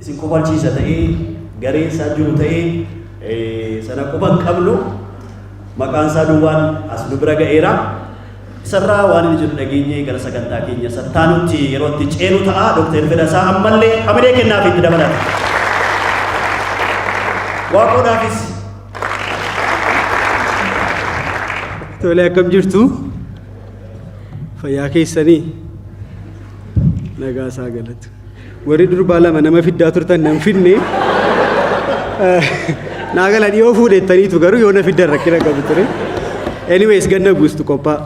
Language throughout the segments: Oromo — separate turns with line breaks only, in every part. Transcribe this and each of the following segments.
Isin kofalchiisa ta'ee gareen isaa jiru ta'ee sana quba hin qabnu maqaan isaa duwwaan as nu bira ga'eera. Isarraa waan inni jedhu dhageenyee gara sagantaa keenya sattaanutti yeroo itti ceenu ta'a. Dooktar Fedhasaa ammallee hamilee kennaaf itti dabalata. Waaqoodhaafis.
Tole, akkam jirtu? Fayyaa keessanii? Nagaa isaa galatu. Warri durbaa lama nama fiddaa turtan nan fidne. Naa gala, dhiyoo fuudhettaniitu, garuu yoo na fiddan rakkina qabu ture. Anyways, ganna buustu qophaa.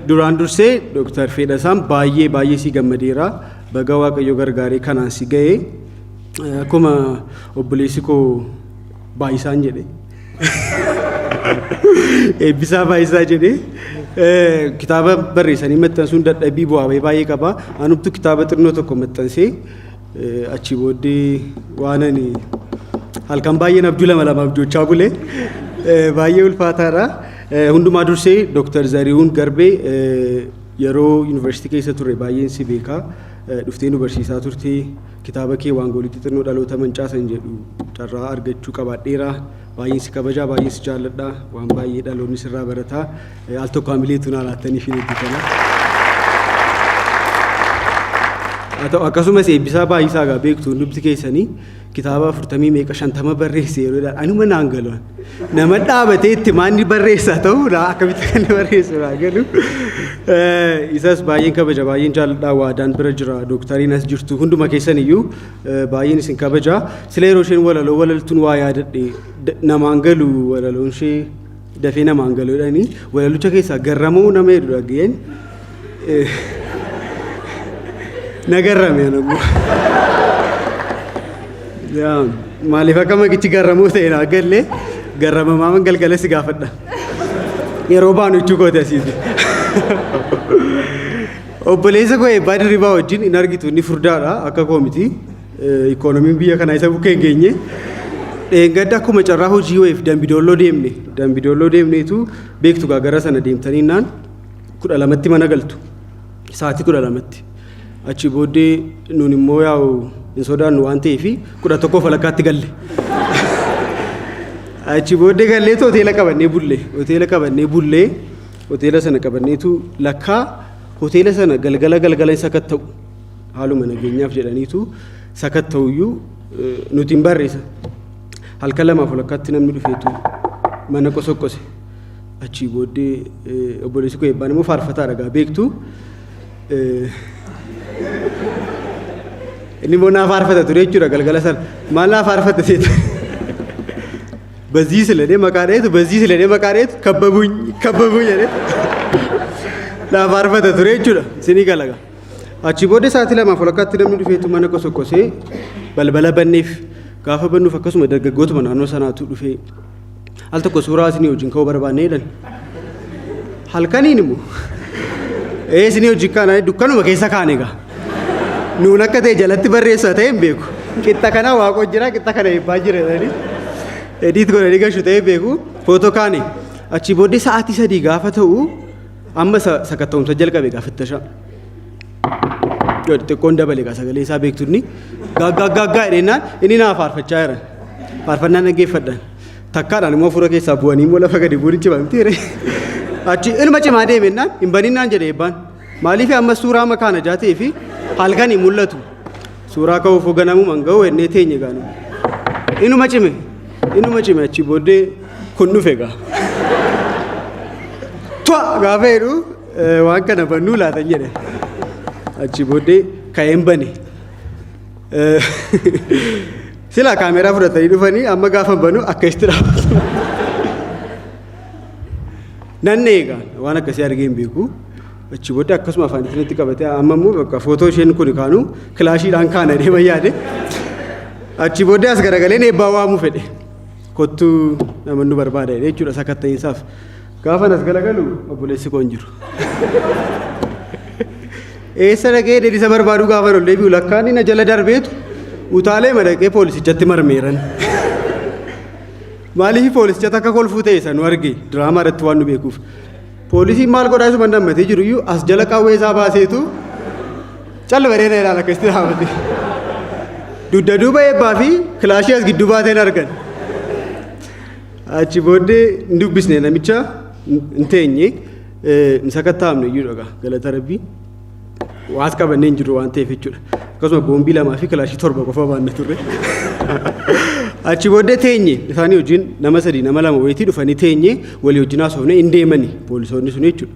Duraan dursee Dooktar Fedhasaan baay'ee baay'ee si gammadeera. Baga Waaqayyo gargaaree kanaan si ga'e. Akkuma obboleessi koo Baay'isaan jedhe, Eebbisaa Baay'isaa jedhe, kitaaba barreessanii maxxansuun dadhabbii bu'aa bahii baay'ee qaba. Anubtu kitaaba xinnoo tokko maxxansee achi booddee waan ani halkan baay'een abjuu lama lama abjoochaa bule, baay'ee ulfaataadha. Hundumaa dursee Dooktar Zarihuun Garbee, yeroo yuunivarsiitii keessa ture baay'een si beekaa. Dhuftee nu barsiisaa turte. Kitaaba kee Waan Goolitti Xinnoo Dhaloota Mancaasan jedhu carraa argachuu qabaadheera. Baay'een si kabajaa, baay'een si jaalladha. Waan baay'ee dhaloonni sirraa barataa. Al tokko hamileetu naa laattanii fi kana. Haa ta'u, akkasumas Eebbisaa Baay'isaa egaa beektu hundumti keessanii, kitaaba 40 meeqa 50 barreesse yeroo jedhan anuma naan galu. Nama dhaabatee itti maanni barreessaa ta'u naa akkamitti kan inni barreessu naa galu. Isas baay'een kabaja, baay'een jaalladha. Waadaan bira jira, dooktariin as jirtu hunduma keessan iyyuu baay'een isin kabaja. Sila yeroo isheen walaloo walaltuun waa yaadadhe, namaan galu, walaloon ishee dafee namaan galu jedhanii, walalicha keessaa garramuu nama jedhu dhageen na garrame anammoo. Yaa, maaliif akka maqichi garramuu ta'e naa galle, garramamaa galgala si gaafadha. Yeroo baanu jechuu kooti asiiti. Obboleessa koo Eebbaa Dirribaa wajjin hin argitu, inni furdaadha, akka koo miti. Ikoonomiin biyya kanaa isa bukkee hin geenye. Dheengadda akkuma carraa hojii wayiif Dambidoolloo deemne. Dambidoolloo deemneetu beektu gaa, gara sana deemtanii naan 12tti mana galtu. Sa'aatii 12tti. Achi booddee nuun immoo yaa'u hin sodaannu waan ta'eef 11 falakkaatti galle. Achi booddee galleetu hoteela qabannee bulle. Hoteela qabannee bullee, hoteela sana qabanneetu lakkaa hoteela sana galgala galgala hin sakatta'u. Haaluma nageenyaaf jedhaniitu sakatta'uyyuu nuti hin barreessa. Halkan 2f walakkaatti namni dhufeetu mana qosoqqose. Achii booddee obboleessi koo Eebbaan immoo faarfataadha gaa beektu. Inni immoo naa faarfata ture jechuudha galgala sana. Maal naa faarfata seeta? Bazii siladhee maqaa dheetu, bazii siladhee maqaa dheetu, kabbabuun kabbabuun jedhee naa faarfata ture jechuudha. Isinii galaga. Achi booddee sa'aatii 2f walakkaatti namni dhufeetu mana qosoqqosee, balbala banneef. Gaafa bannuuf akkasuma dargaggootuma naannoo sanaatu dhufee, al tokko suuraa isinii wajjin ka'uu barbaanne jedhan. Halkaniin immoo ee isinii wajjin kaana, dukkanuma keessa kaane egaa. Nuun akka ta'e jalatti barreessaa ta'e hin beeku. Qixxa kana Waaqoo jira, qixxa kana Eebbaa jira jedhanii. Ediit godhanii gashu ta'e beeku. Footoo kaane. Achi booddee sa'aatii 3 gaafa ta'u amma sakatta'umsa jalqabe gaafa ittashaa. Xiqqoon dabale egaa sagalee isaa beektunni. Gaaggaa gaaggaa jedhennaan inni naa faarfachaa jira. Faarfannaan dhaggeeffadhaan. Takkaadhaan immoo fuula keessaa bu'anii immoo lafa gadi bu'uun cimaa miti jedhe. Achi ilma cimaa deemennaan hin baninnaan jedhe Eebbaan. Maaliif amma suuraa makaana jaatee fi halkan hin mul'atu. Suuraa ka'uuf ganamuma hin ga'u ennee teenye gaanu. Inuma cime. Inuma cime, achi booddee kun dhufe gaa. Tu'a gaafa jedhu waan kana bannuu laatan jedhe. Achi booddee ka'een bane. Silaa kaameeraa fudhatanii dhufanii amma gaafa banu akka itti dhaabatu. Nan eega, waan akkasii argee hin beeku. Achi booddee akkasuma afaan itti qabatee, amma immoo bakka footoo isheen kun kaanu kilaashiidhaan kaana deema yaade. Achi booddee as garagaleen Eebbaa waamuu fedhe. Kottuu, nama nu barbaada jedhee jechuudha sakatta'iinsaaf. Gaafa as garagalu obboleessi koo hin jiru. Eessa dhaqee isa barbaadu gaafa ol deebi'u lakkaan inni na jala darbeetu utaalee madaqee poolisichatti marmeeran. Maaliif poolisicha takka kolfuu ta'e isa nu arge, diraamaa irratti waan nu beekuuf. Poolisiin maal godhaa isuma nammatee jiru iyyuu as jala qawwee isaa baaseetu Callu bareeda ilaala akkasitti dhaabate. Dugda duuba eebbaa fi kilaashii as gidduu baateen argan. Achi booddee hin dubbisne namicha, hin teenye, hin sakattaa'amne iyyuu dhagaa, galata rabbii. Waas qabannee hin jiru waan ta'eef jechuudha. Akkasuma boombii 2 fi kilaashii 7 qofa baanne turre. Achi booddee teenye isaanii wajjin, nama sadii, nama lama wayitii dhufanii teenye, walii wajjin haasofne, hin deemani poolisoonni sun jechuudha.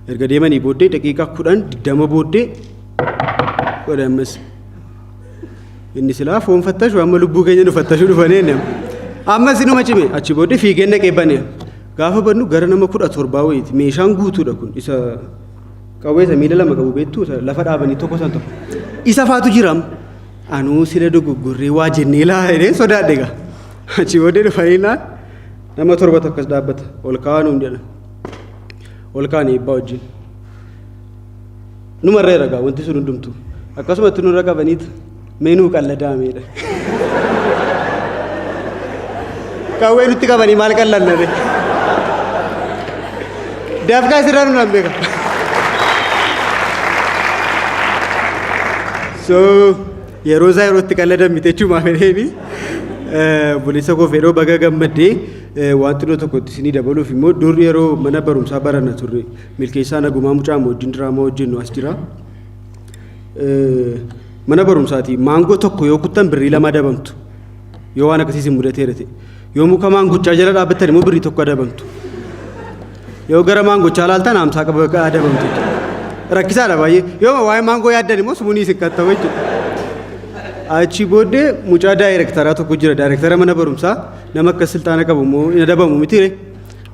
Erga deemanii booddee daqiiqaa 10 20 booddee godhe ammas. Inni silaa foon fattashu, amma lubbuu keenya nu fattashuu dhufanii inni ammas inuma cime. Achi booddee fiigeen dhaqee bane. Gaafa bannu gara nama 17 wayiiti. Meeshaan guutuudha kun, isa qawwee isa miila lama qabu beektu, isa lafa dhaabanii tokko san tokko. Isa faatu jiram. Anuu sila dogoggorree waa jennee laa jedhee sodaadhe egaa. Achi booddee dhufanii naan nama torba tokkos dhaabbata. Ol kaa'aa nuun jedhan. Ol kaa'anii eebbaa wajjin. Numarra egaa wanti sun hundumtu. Akkasumatti nurra qabaniit mee nuu qalladaameedha. Qawwee nutti qabanii maal qallanna? Dafqaa sirraa nu nan beeka. So yeroo isaa yeroo itti qalladan miti jechuudha fedheeni. Obboleessa koo fedhoo, baga gammaddee. Waan xinnoo tokko itti isinii dabaluuf immoo, dur yeroo mana barumsaa baranna turre, Milkeessaa Nagumaa mucaa wajjin diraamaa hojjennu as jira. Mana barumsaati maangoo tokko yoo kuttan birrii 2 adabamtu, yoo waan akkasii isin mudateera ta'e. Yoo muka maangochaa jala dhaabbattan immoo birrii 1 adabamtu. Yoo gara maangochaa laaltan 50 qaba adabamtu jechuudha. Rakkisaadha baay'ee. Yoo waa'ee maangoo yaaddan immoo sumuunii isin qattabu jechuudha. Achi booddee mucaa daayirektaraa tokko jira. Daayirektara mana barumsaa nama akka silxaana qabu immoo hin adabamu mitiire.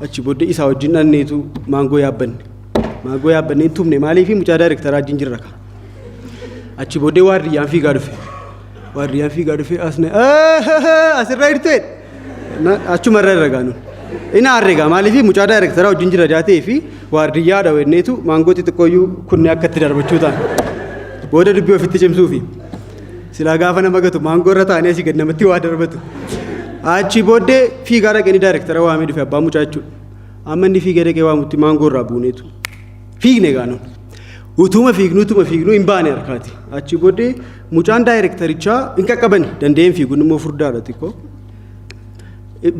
Achi booddee isaa wajjin dhanneetu maangoo yaabbanne. Maangoo yaabbannee hin tumne, maaliif mucaa daayirektaraa wajjin jirra ka. Achi booddee waardiyyaan fiigaa dhufe. Waardiyyaan fiigaa dhufe, asne asirra jirtu jedhe. Achuma irra irra gaanu. Inni aarre gaa, maaliif mucaa daayirektaraa wajjin jira jaatee fi waardiyyaadha wenneetu maangoo xixiqqooyyuu kunne akka itti darbachuu ta'an. Booda dubbii ofitti cimsuufi. Silaa gaafa nama gatu maangoo irra taa'anii asii gad namatti waa darbatu. Achi booddee fiigaa dhaqanii daayirektara waamee dhufe, abbaa mucaa jechuudha. Amma inni fiigee dhaqee waamutti maangoo irraa buuneetu. Fiigne gaa nuun. Utuma fiignu, utuma fiignu hin baane harkaati. Achi booddee mucaan daayirektarichaa hin qaqqabani, danda'een fiiguun immoo furdaadha xiqqoo.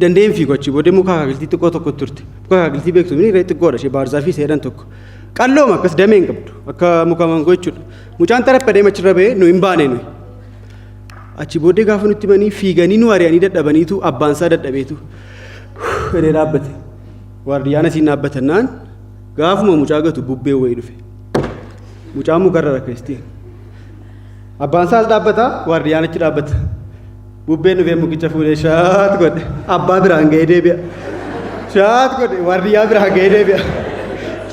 Danda'een fiigu. Achi booddee muka akaakiltii xiqqoo tokko turte. Muka akaakiltii beektu ni xiqqoodha, ishee baarzaa fi seedhan tokko. Qallooma akkas damee hin qabdu, akka muka maangoo jechuudha. Mucaan xaraphadee achirra ba'ee, nu hin baane nuyi. Achi booddee gaafa nutti himanii, fiiganii nu ari'anii dadhabaniitu, abbaan isaa dadhabeetu jedhee dhaabbate. Waardiyyaan asiin dhaabbatannaan gaafuma mucaa gatu bubbee wayii dhufe. Mucaan mukarra rakkeessti. Abbaan isaa as dhaabbata, waardiyyaan achi dhaabbata. Bubbeen dhufee mukicha fuudhee shaat godhe. Abbaa biraan ga'ee deebi'a. Shaat godhe, waardiyyaa biraan ga'ee deebi'a.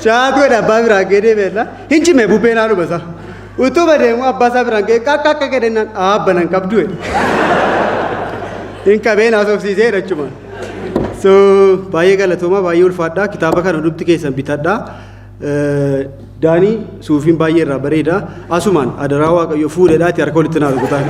Shaat godhe, abbaa biraan ga'ee deebi'a. Hin cime bubbeen haadhuma isaa. Utuma deemu abbaa isaa biraan ga'ee qaaqqa akka jedhennaan, "Aabba, nan qabdu," jedhe. Hin qabeen haasofsiisee jechuudha. So baay'ee galatooma, baay'ee ulfaadhaa, kitaaba kana hundumti keessan bitadhaa. Daanii suufiin baay'ee irraa bareeda. Asumaan adaraa Waaqayyo fuudhedhaati harka walitti naa rukutaa.